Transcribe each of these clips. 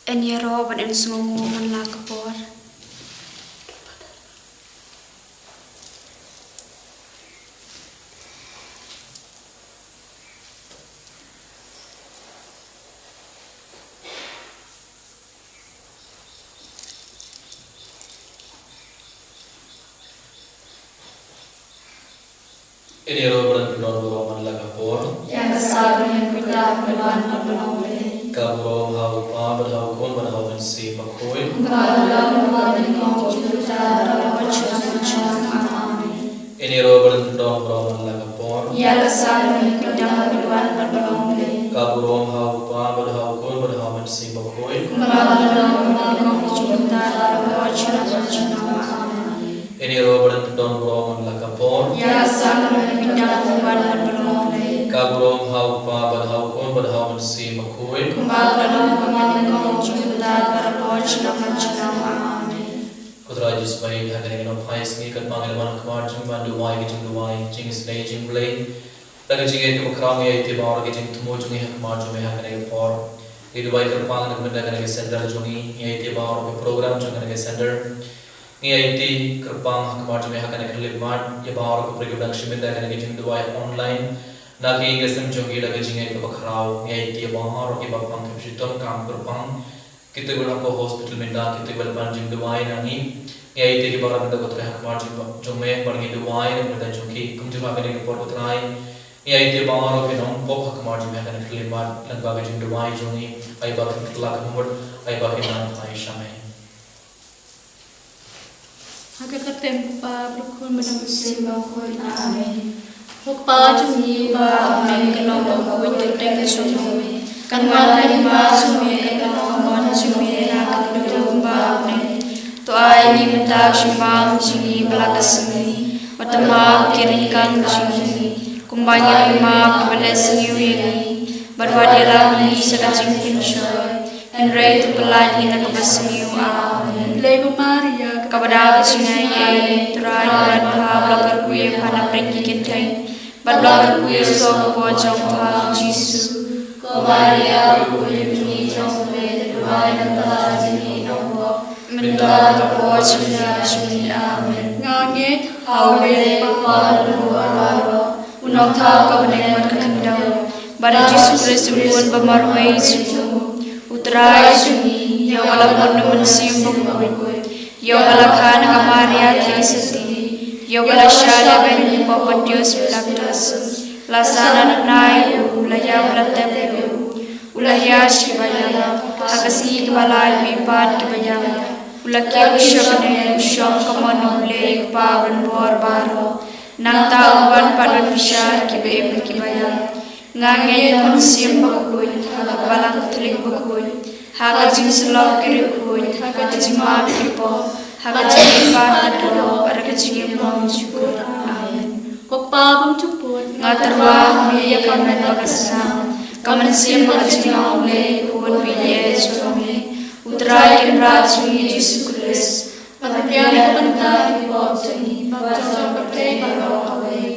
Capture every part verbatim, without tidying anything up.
Yn ïaroh bad yn sngewnguh man la ka por. Yn ïaroh bad yn pyndon burom man la ka por. Ïa ka salm ïa ka khuid da ka khuid ban ban ban ong Blei. Ka burom ha u Kpa bad ha u Khun bad ha u Mynsiem Bakhuid. Kumba ka long, kumba ka long, kumba ka long, kumba ka long. Amen. Yn ïaroh bad yn pyndon burom man la ka por. Ïa ka salm ïa ka khuid da ka khuid ban ban ban ong Blei. Ka burom ha u Kpa bad ha u Khun bad ha u Mynsiem Bakhuid. Kumba ka long, kumba ka long, kumba ka long, kumba ka long. Amen. Yn ïaroh bad yn pyndon burom man la ka por. Ïa ka salm ïa ka khuid da ka khuid ban ban ban ong Blei. Ka burom ha u Kpa bad ha u Khun bad ha u Mynsiem Bakhuid. Kumba ka long, kumba ka long, kumba ka long, kumba ka long. Amen. Ko Trai Jisu ba ïeit, ha kane ka nongphai sngi katba ngi la wan ha khmat jong me ban duwai ka jingduwai, jingisynei jong U Blei, da ka jingngeit kaba khraw ngi aiti baroh ki jingthmu jong ngi ha khmat jong me ha kane ka por. Ngi duwai kyrpang na ka bynta kane ka center jong ngi, ngi aiti baroh ki program jong kane ka center. Ngi aiti kyrpang ha khmat jong me ha kane ka khyllipmat ïa baroh ki briew kiba dang sngewbha ïa kane ka jingduwai online. Na ka ïing ka sem jong ki da ka jingngeit kaba khraw, ngi aiti ïa baroh kiba pang, kiba shitom kam kyrpang, kito kiba don hapoh hospital mynta, kito kiba la pan jingduwai na ngi. Ngi aiti ki baroh mynta ko Trai ha khmat jong, jong me, bad ngi duwai na ka bynta jong ki, kumjuh ha kane ka por ko Trai. Ngi aiti baroh ki nongpop ha khmat jong me ha kane ka khyllipmat, lyngba ka jingduwai jong ngi, ai ba kin kylla ka mut, ai ba kin nang phai sha me. Ha ka kyrteng u Kpa, bad u Khun, bad u Mynsiem Bakhuid. Amen. Ko Kpa jong ngi ba ha bneng, ka long ka kyrteng jong me. Kan wan ka hima jong me, kan long ka mon jong me ha ka khyndew kumba ha bneng. To ai ïa ngi mynta ka jingbam jong ngi ba la ka sngi. Bad to map ïa ki ryngkang jong ngi kumba ngi la map ïa kiba la sngewsih ïa ngi. Bad wat ïalam ngi sha ka jingpynshoi. Hynrei to pyllait ngi na kaba sniew. Amen. Blei ko Maria, kaba da ka jingaiei, U Trai u don bad pha, ba la kyrkhu ïa pha napdeng ki kynthei, bad ba la kyrkhu ïa u soh ka bor jong pha, u Jisu. Ko Maria, kaba khuid jong ngi, jong U Blei, to duwai na ka bynta jong ngi ki nongpop, mynta bad ha ka por jingïap jong ngi. Amen. Nga ngeit ha U Blei, U Kpa, U Khun bad U Mynsiem Bakhuid. U nongthaw ka bneng bad ka khyndew, bad U Jisu Khrist u khun ba marwei jong u, U Trai jong ngi, ïa uba la bun da U Mynsiem Bakhuid, ïa uba la kha na ka Maria theisotti, ïa uba la shah lehbeiñ ïa ki pop, bad Pontius Pilatus, la sah na bnai ïa u, la ïap, la tep ïa u, u la hiar sha ki baïap, ha ka sngi kaba lai u mih pat ki baïap, u la kiew sha bneng, u shong ha ka mon U Blei U Kpa uba don bor baroh. Nangta un wan pat ban bishar ïa kiba im bad kiba ïap. Nga ngeit ha U Mynsiem Bakhuid, ha ka Balang Katholik bakhuid, ha ka jingsyllok ki riewkhuid, ha ka jingmap ki pop, ha ka jingmihpat ka doh, bad ha ka jingim bymjukut. Amen. Ko Kpa bymjukut, nga tyrwa ha me ïa ka met bad ka snam, ka mynsiem bad ka jinglong U Blei, U Khun baieit jong me, U Trai Kynrad jong ngi Jisu Khrist, ba pynbiang na ka bynta ki pop jong ngi bad jong ka pyrthei baroh kawei.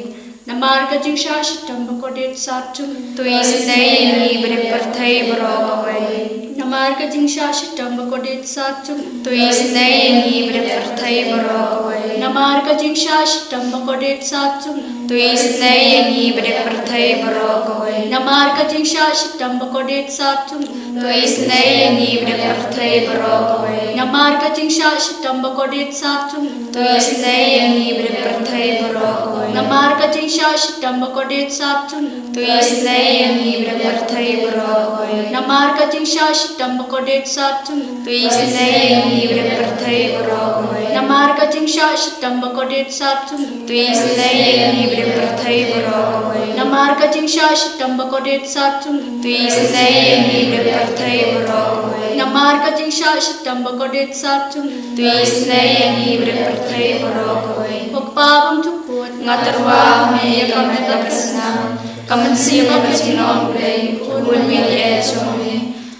Namar ka jingshah shitom ba kordit sat jong u, to isynei ïa ngi bad ïa ka pyrthei baroh kawei. Namar ka jingshah shitom ba kordit sat jong u, to isynei ïa ngi bad ïa ka pyrthei baroh kawei. Namar ka jingshah shitom ba kordit sat jong u, to isynei ïa ngi bad ïa ka pyrthei baroh kawei. Namar ka jingshah shitom ba kordit sat jong u, to isynei ïa ngi bad ïa ka pyrthei baroh kawei. Namar ka jingshah shitom ba kordit sat jong u, to isynei ïa ngi bad ïa ka pyrthei baroh kawei. Namar ka jingshah shitom ba kordit sat jong u, to isynei ïa ngi bad ïa ka pyrthei baroh kawei. Namar ka jingshah shitom ba kordit sat jong u, to isynei ïa ngi bad ïa ka pyrthei baroh kawei. Namar ka jingshah shitom ba kordit sat jong u, to isynei ïa ngi bad ïa ka pyrthei baroh kawei. Namar ka jingshah shitom ba kordit sat jong u, to isynei ïa ngi bad ïa ka pyrthei baroh kawei. Namar ka jingshah shitom ba kordit sat jong u, to isynei ïa ngi bad ïa ka pyrthei baroh kawei. Ko Kpa bymjukut, nga tyrwa ha me ïa ka met bad ka snam, ka mynsiem bad ka jinglong U Blei, U Khun baieit jong me,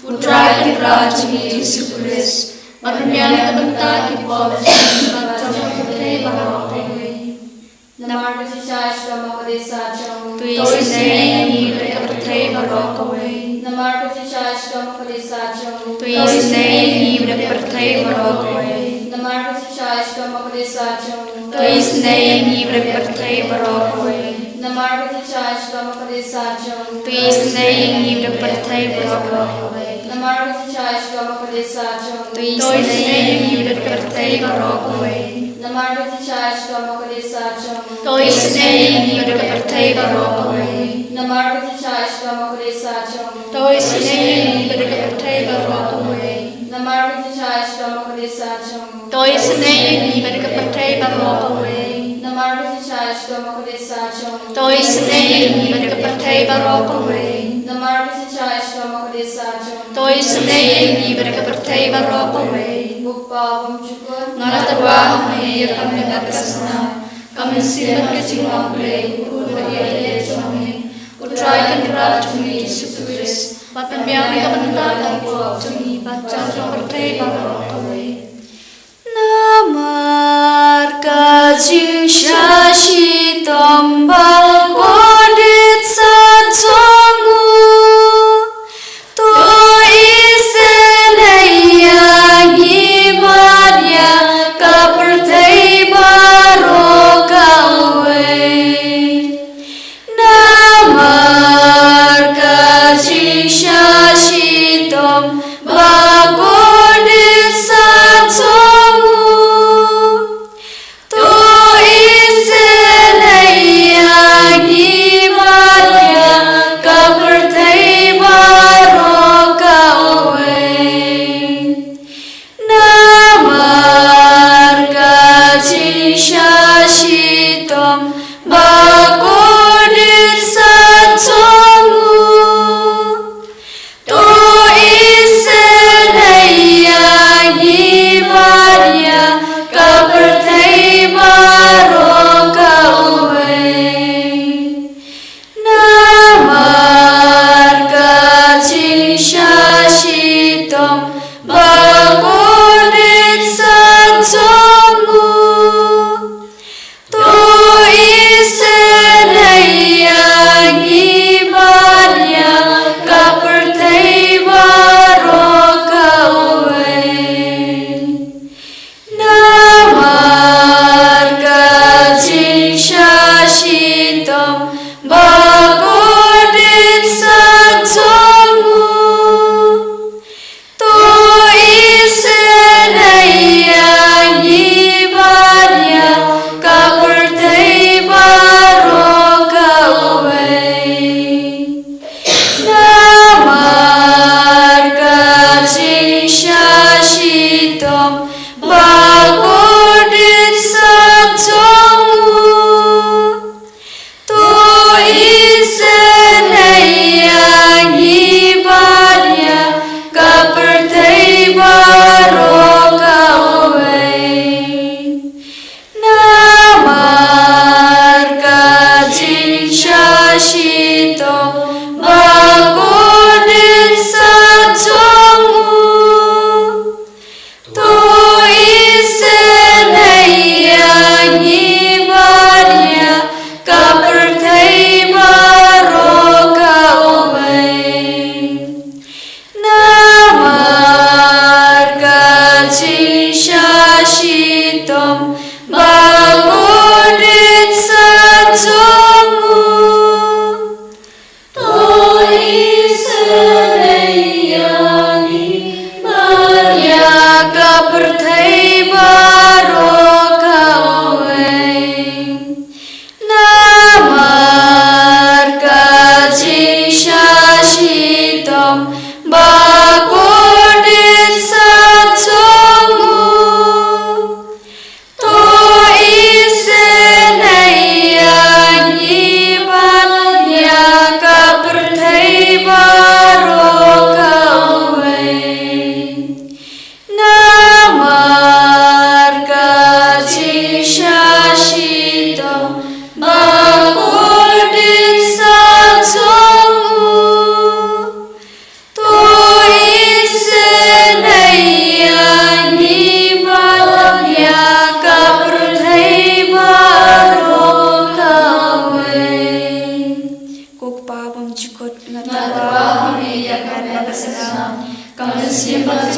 U Trai Kynrad jong ngi Jisu Khrist, ba pynbiang na ka bynta ki pop jong ngi bad jong ka pyrthei baroh kawei. Namar ka jingshah shitom ba kordit sat jong u, to isynei ïa ngi bad ïa ka pyrthei baroh kawei. Namar ka jingshah shitom ba kordit sat jong u, to To isynei ïa ngi bad ka pyrthei baroh kawei. Namar ka jingshai shitom ba ka dei sah jong u. To isynei ïa ngi bad ka pyrthei baroh kawei. Namar ka jingshai shitom ba ka dei sah jong u. To isynei ïa ngi bad ka pyrthei baroh kawei. Namar ka jingshai shitom ba ka dei sah jong u. To isynei ïa ngi bad ka pyrthei baroh kawei. Namar ka jingshai shitom ba ka dei sah jong u. To isynei ïa ngi bad ka pyrthei baroh kawei. Namar ka jingshai shitom ba ka dei sah jong u. To isynei ïa ngi bad ka pyrthei baroh kawei. Namar ka jingshai shitom ba ka dei sah jong u. To isynei ïa ngi bad ka pyrthei baroh kawei. Namar ka jingshai shitom ba ka dei sah jong u. To isynei ïa ngi bad ka pyrthei baroh kawei. Namar ka jingshai shitom ba ka dei sah jong u. To isynei ïa ngi bad ka pyrthei baroh kawei. Ko Kpa bymjukut. Nga tyrwa ha me ïa ka met bad ka snam, ka mynsiem bad ka jinglong Blei, u kut bad ïa ka jong me, U Trai Kynrad jong ngi Jisu Khrist, bad pynbiang ïa ka bynta ka pop jong ngi bad jong ka pyrthei baroh kawei. Namar ka jingshai shitom ba kordit sah jong u, to isynei ïa ngi bad ïa ka pyrthei baroh kawei. Namar ka jingshai shitom ba kordit sah jong u, to isynei ïa ngi bad ïa ka pyrthei baroh kawei. Namar ka jingshai shitom ba kordit sah jong u, to isynei ïa ngi bad ïa ka pyrthei baroh kawei. Namar ka jingshai shitom ba kordit sah jong u, to isynei ïa ngi bad ïa ka pyrthei baroh kawei. Namar ka jingshai shitom ba kordit sah jong u, to isynei ïa ngi bad ïa ka pyrthei baroh kawei. Namar ka jingshai shitom ba kordit sah jong u, to isynei ïa ngi bad ïa ka pyrthei baroh kawei. Namar ka jingshai shitom ba kordit sah jong u, to isynei ïa ngi bad ïa ka pyrthei baroh kawei. Namar ka jingshai shitom ba kordit sah jong u, to isynei ïa ngi bad ïa ka pyrthei baroh kawei. Namar ka jingshai shitom ba kordit sah jong u, to isynei ïa ngi bad ïa ka pyrthei baroh kawei. Namar ka jingshai shitom ba kordit sah jong u, to isynei ïa ngi bad ïa ka pyrthei baroh kawei. Ko Kpa bymjukut, nga tyrwa ha me ïa ka met bad ka snam, ka mynsiem bad ka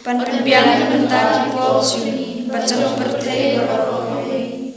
Ban pynbiang na ka bynta ki pop jong ngi bad jong ka pyrthei baroh kawei.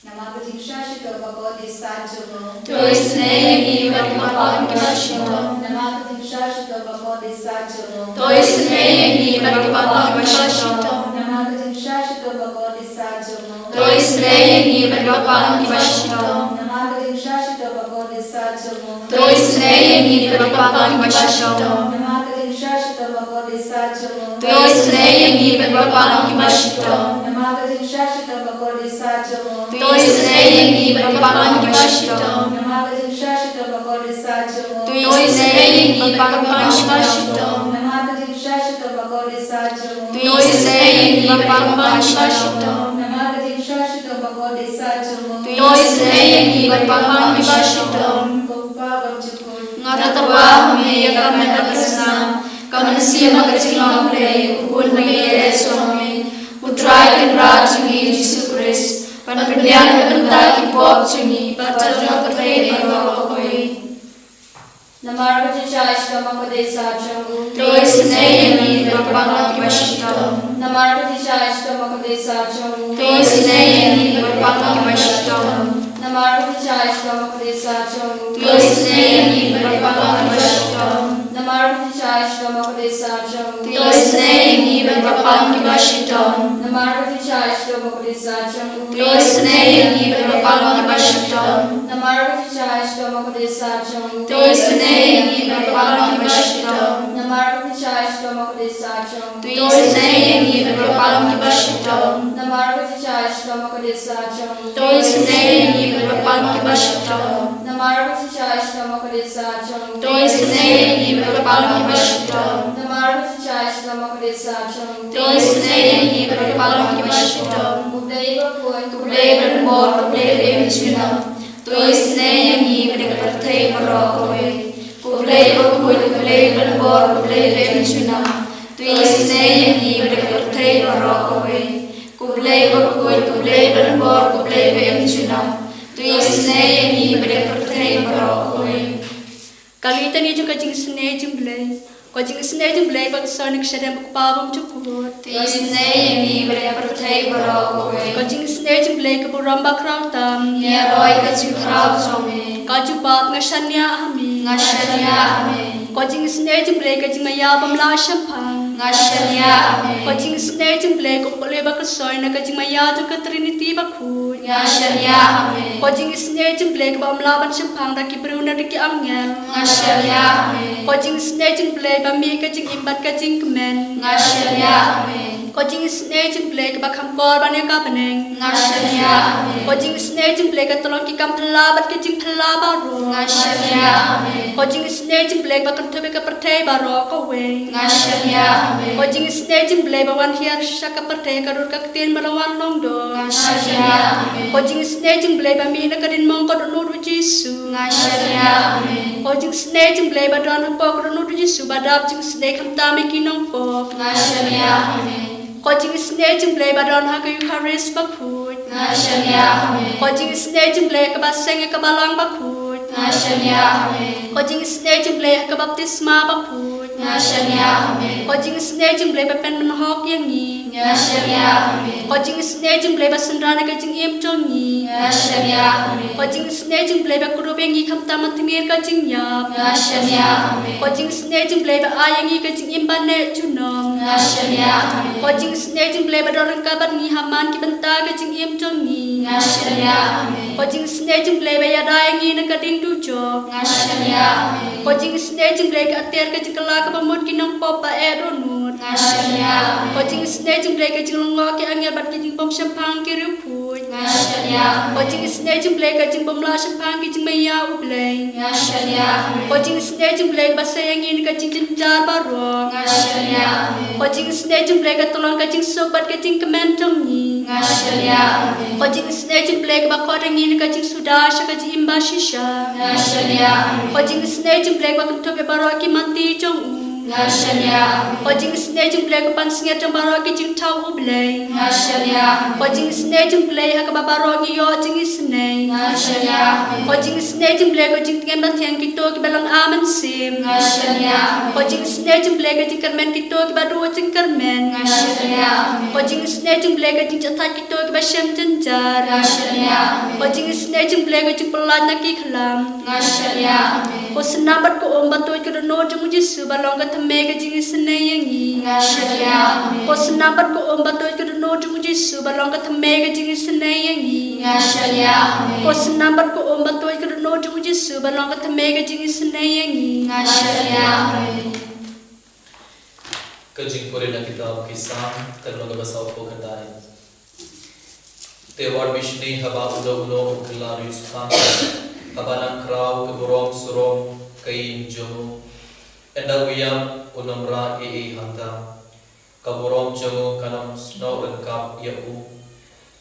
Namar ka jingsngewsih bakordit sat jong u. To isynei ïa ngi bad ki bapang kiba shitom. Namar ka jingsngewsih bakordit sat jong u. To isynei ïa ngi bad ki bapang kiba shitom. Namar ka jingsngewsih bakordit sat jong u. To isynei ïa ngi bad ki bapang kiba shitom. Namar ka jingsngewsih bakordit sat jong u. To isynei ïa ngi bad ki bapang kiba shitom. Namar ka jingsngewsih bakordit sat jong u. To isynei ïa ngi bad ki bapang kiba shitom. Namar ka jingsngewsih bakordit sat jong u. To isynei ïa ngi bad ki bapang kiba shitom. Namar ka jingsngewsih bakordit sat jong u. To isynei ïa ngi bad ki bapang kiba shitom. Namar ka jingsngewsih bakordit sat jong u. To isynei ïa ngi bad ki bapang kiba shitom. Namar ka jingsngewsih bakordit sat jong u. To isynei ïa ngi bad ki bapang kiba shitom. Ko Pa ba jukut. Nga tyrwa ha me ïa ka met bad ka snam, ka mynsiem bad ka jinglong Blei, u hun ba ngi ïeit sha me, u Trai Kynrad jong ngi Jisu Khrist, ban pynbiang na ka bynta ki pop jong ngi bad jong ka pyrthei baroh kawei. Namar ka jingsngewsih bakordit sat jong u. To isynei ïa ngi bad ki bapang kiba shitom. Namar ka jingsngewsih bakordit sat jong u. To isynei ïa ngi bad ki bapang kiba shitom. Namar ka jingsngewsih bakordit sat jong u. To isynei ïa ngi bad ki bapang kiba shitom. Namar ka jingsngewsih bakordit sat jong u. To isynei ïa ngi bad ki bapang kiba shitom. Namar ka jingsngewsih bakordit sat jong u. To isynei ïa ngi bad ki bapang kiba shitom. Namar ka jingsngewsih bakordit sat jong u. To isynei ïa ngi bad ki bapang kiba shitom. Namar ka jingsngewsih bakordit sat jong u. To isynei ïa ngi bad ki bapang kiba shitom. Namar ka jingsngewsih bakordit sat jong u. To isynei ïa ngi bad ki bapang kiba shitom. Namar ka jingsngewsih bakordit sat jong u. To isynei ïa ngi bad ki bapang kiba shitom. Namar ka jingsngewsih bakordit sat jong u. To isynei ïa ngi bad ki bapang kiba shitom. U Blei bakhuid, u Blei donbor, u Blei ba im junom. To isynei ïa ngi bad ïa ka pyrthei baroh kawei. Ko Blei bakhuid, ko Blei donbor, ko Blei ba im junom. To isynei ïa ngi bad ïa ka pyrthei baroh kawei. Ko Blei bakhuid, ko Blei donbor, ko Blei ba im junom. To isynei ïa ngi bad ïa ka pyrthei baroh kawei. Ka litani jong ka jingisynei jong u Blei. Ka jingisynei jong u Blei ba ka soi na ka shadem ba ka Pa bymjukut. To isynei ïa ngi bad ïa ka pyrthei baroh kawei. Ka jingisynei jong u Blei ka burom bakhraw tam. Ngi ïaroh ïa ka jingkhraw jong me. Ka jubab, nga shaniah ha me. Nga shaniah ha me. Ka jingisynei jong u Blei ka jingmaïa bym lah shemphang. Nga shaniah ha me. Ka jingisynei jong u Blei ka pule ba ka soi na ka jingmaïa jong ka Trinity bakhuid. Nga shaniah ha me. Ka jingisynei jong u Blei kaba ym lah ban shemphang da ki briew ne da ki angel. Nga shaniah ha me. Ka jingisynei jong u Blei ba mih ka jingim bad ka jingkmen. Nga shaniah ha me. Ka jingisynei jong u Blei kaba kham kor ban ïa ka bneng. Nga shaniah ha me. Ka jingisynei jong u Blei ka tyllong ki kam phylla bad ki jingphylla baroh. Nga shaniah ha me. Ka jingisynei jong u Blei kaba kynthup ïa ka pyrthei baroh kawei. Nga shaniah ha me. Ka jingisynei jong u Blei ba wan hiar sha ka pyrthei ka dur ka ktien ba la wan long doh. Nga shaniah ha me. Ka jingisynei jong u Blei ba mih na ka diengmong ka dohnud u Jisu. Nga shaniah ha me. Ka jingisynei jong u Blei ba don hapoh ka dohnud u Jisu ba dap jingisynei khamtam ïa ki nongpop. Nga shaniah ha me. Ka jingisynei jong u Blei ba don ha ka Eukharist bakhuid. Nga shaniah ha me. Ka jingisynei jong u Blei kaba seng ïa ka Balang bakhuid. Nga shaniah ha me. Ka jingisynei jong u Blei ha ka baptisma bakhuid. Nga shaniah ha me. Ka jingisynei jong u Blei ba pynbeit hok ïa ngi. Nga shaniah ha me. Ka jingisynei jong u Blei ba synran ïa ka jingim jong ngi. Nga shaniah ha me. Ka jingisynei jong u Blei ba kurup ïa ngi khamtam ha tmier ka jingïap. Nga shaniah ha me. Ka jingisynei jong u Blei ba ai ïa ngi ka jingim ba neh junom. Nga shaniah ha me. Ka jingisynei jong u Blei ba don ryngkat bad ngi ha man ki bynta ka jingim jong ngi. Nga shaniah ha me. Ka jingisynei jong u Blei ba ïada ïa ngi na ka ding dujok. Nga shaniah ha me. Ka jingisynei jong u Blei ka atiar ka jingkylla kaba mut ki nongpop ba eh dohnud. Nga shaniah ha me. Ka jingisynei jong u Blei ka jinglyngngoh ki angel bad ki jingbymshemphang ki riewkhuid. Nga shaniah ha me. Ka jingisynei jong u Blei ka jingbymlah shemphang ki jingmaïa u Blei. Nga shaniah ha me. Ka jingisynei jong u Blei kaba sei ïa ngi na ka jingjynjar baroh. Nga shaniah ha me. Ka jingisynei jong u Blei ka tyllong ka jingsuk bad ka jingkmen jong ngi. Nga shaniah ha me. Ka jingisynei jong u Blei kaba khot ïa ngi na ka jingsuda sha ka jingim bashisha. Nga shaniah ha me. Ka jingisynei jong u Blei kaba kynthup ïa baroh ki mane jong u. Nga shaniah. Ko jingisynei jong U Blei, ko pansngiat jong baroh ki jingthaw U Blei. Nga shaniah. Ko jingisynei jong U Blei, ha kaba baroh ngi ïoh jingisynei. Nga shaniah. Ko jingisynei jong U Blei, ko jingtngen bathiang kito kiba long mynsiem. Nga shaniah. Ko jingisynei jong U Blei, ko jingkyrmen kito kiba duh jingkyrmen. Nga shaniah. Ko jingisynei jong U Blei, ko jingjahthait kito kiba shem jynjar. Nga shaniah. Ko jingisynei jong U Blei, ko jingpyllait na ki khlam. Nga shaniah. Ko snam bad ko um ba tuid ka dohnud jong U Jisu ba long ka thymmei ka jingisynei ïa ngi. Nga shaniah. Ko snam bad ko um ba tuid ka dohnud jong U Jisu ba long ka thymmei ka jingisynei ïa ngi. Nga shaniah. Ko snam bad ko um ba tuid ka dohnud jong U Jisu ba long ka thymmei ka jingisynei ïa ngi. Nga shaniah. Ka jingpule na kitab ki Salm, ka lynnong kaba sawphew khyndai. Te wat bishni haba uno uno u kylla riewspah, haba nang khraw ka burom surok ka ïing jong u. Ynda u ïap un ym rah ei ei hangta, ka burom jong u kan ym snoh ryngkat ïa u.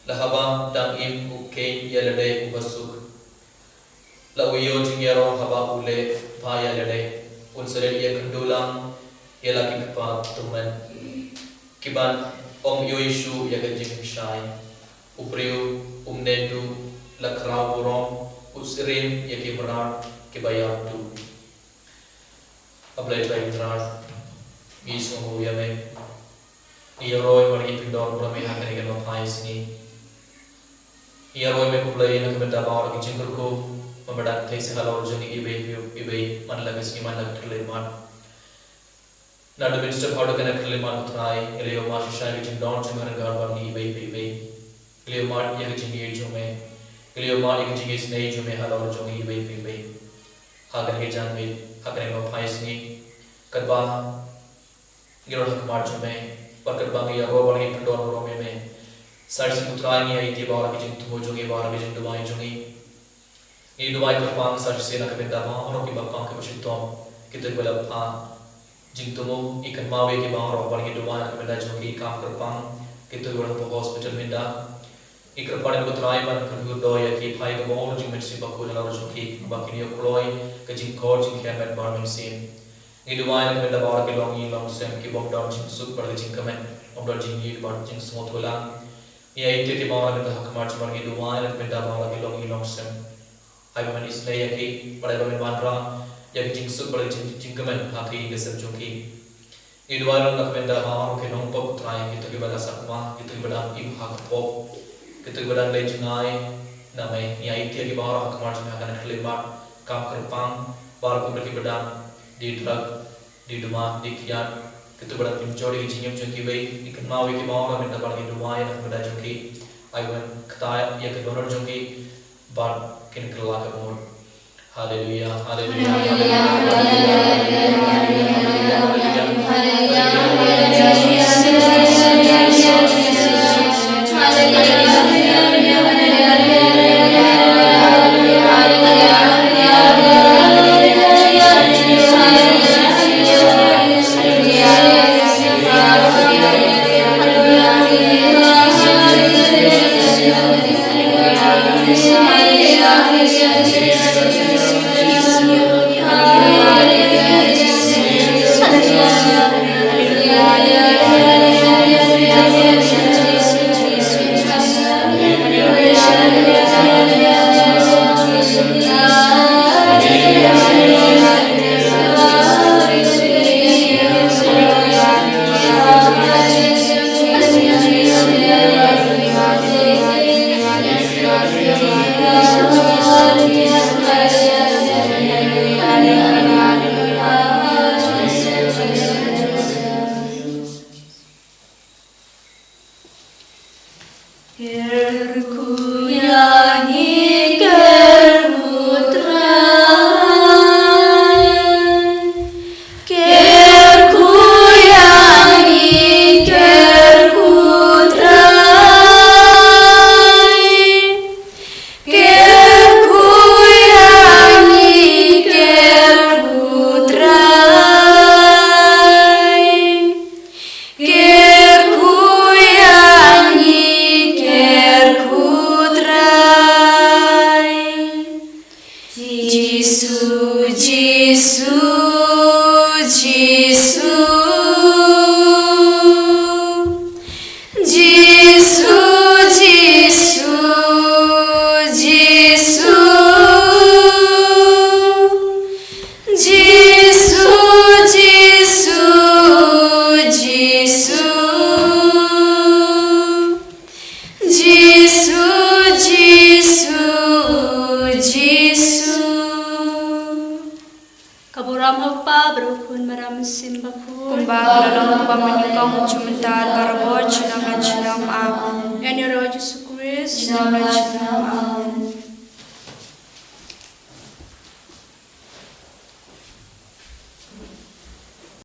La haba dang im u kheiñ ïa lade uba suk. La u ïoh jingïaroh haba u leh bha ïa lade, un sa leit ïakynduh lang ïa la ki kpa tymmen, kiban ym ïohi shuh ïa ka jingshai. U briew um neh duh la khraw burom, u syriem ïa ki mrad kiba ïap duh. A Blei Trai Trai, ngi sngewnguh ïa me. Ngi ïaroh bad ngi pyndonkam ïa me ha kane ka maphaisngi. Ngi ïaroh ïa me ko Blei na ka bynta baroh ki jingkyrkhu ba me dang theh halor jong ngi iwei pa iwei, man la ka sngi man la ka khyllipmat. Naduh mynstep haduh kane ka khyllipmat ko Trai, ngi la ïohmad shisha ïa ka jingdon jong me ha ryngkat bad ngi iwei pa iwei. Ngi la ïohmad ïa ka jingïeit jong me. Ngi la ïohmad ïa ka jingisynei jong me halor jong ngi iwei pa iwei. Ha kane ka janmiet, ha kane ka maphaisngi, katba ngi don ha khmat jong me, bad katba ngi ïaroh bad ngi pyndonkam ïa me, sa shisien ko Trai ngi aiti baroh ki jingthmu jong ngi, baroh ki jingduwai jong ngi. Ngi duwai kyrpang sa shisien na ka bynta baroh kiba pang kiba shitom, kito kiba la phah jingthmu, ngi kynmaw ïa ki baroh bad ngi duwai na ka bynta jong ki kam kyrpang, kito kiba don ha hospital mynta. Ngi kyrpad ïa me ko Trai ban kyrkhu dor ïa ki, phai ka bor jong u Mynsiem Bakhuid halor jong ki, ba kin ïoh kloi ka jingkhot jingkmen bar mynsiem. Ngi duwai na ka bynta baroh ki longïing longsem ki bym don jingsuk bad ka jingkmen, bym don jingïeit bad jingsngewthuh lang. Ngi aiti ki baroh mynta ha khmat jong me, ngi duwai na ka bynta baroh ki longïing longsem. Ai ba men isynei ïa ki, bad ai ba men wanrah ïa ka jingsuk bad ka jing, jingkmen ha ka ïing ka sem jong ki. Ngi duwai ruh na ka bynta baroh ki nongpop Trai, kito kiba la sakma, kito kiba dang im ha ka pop, kito kiba dang leit jngai na me. Ngi aiti ïa ki baroh ha khmat jong me ha kane ka khyllipmat, kam kyrpang, baroh kumta kiba dang die drug, die duma, die kiad, kito kiba dang pynjot ïa ki jingim jong kiwei. Ngi kynmaw ïa ki baroh mynta bad ngi duwai na ka bynta jong ki. Ai ba men kta ïa ka dohnud jong ki bad kin kylla ka mut. Haleluya, haleluya, haleluya, haleluya, haleluya, haleluya, haleluya, haleluya, Bad u Khun Maria Mynsiem Bakhuid, kumba ka la long, kumba mynnyngkong, mynta, barabor, junom la junom. Amen. Ïa u Jisu Khrist, junom la junom.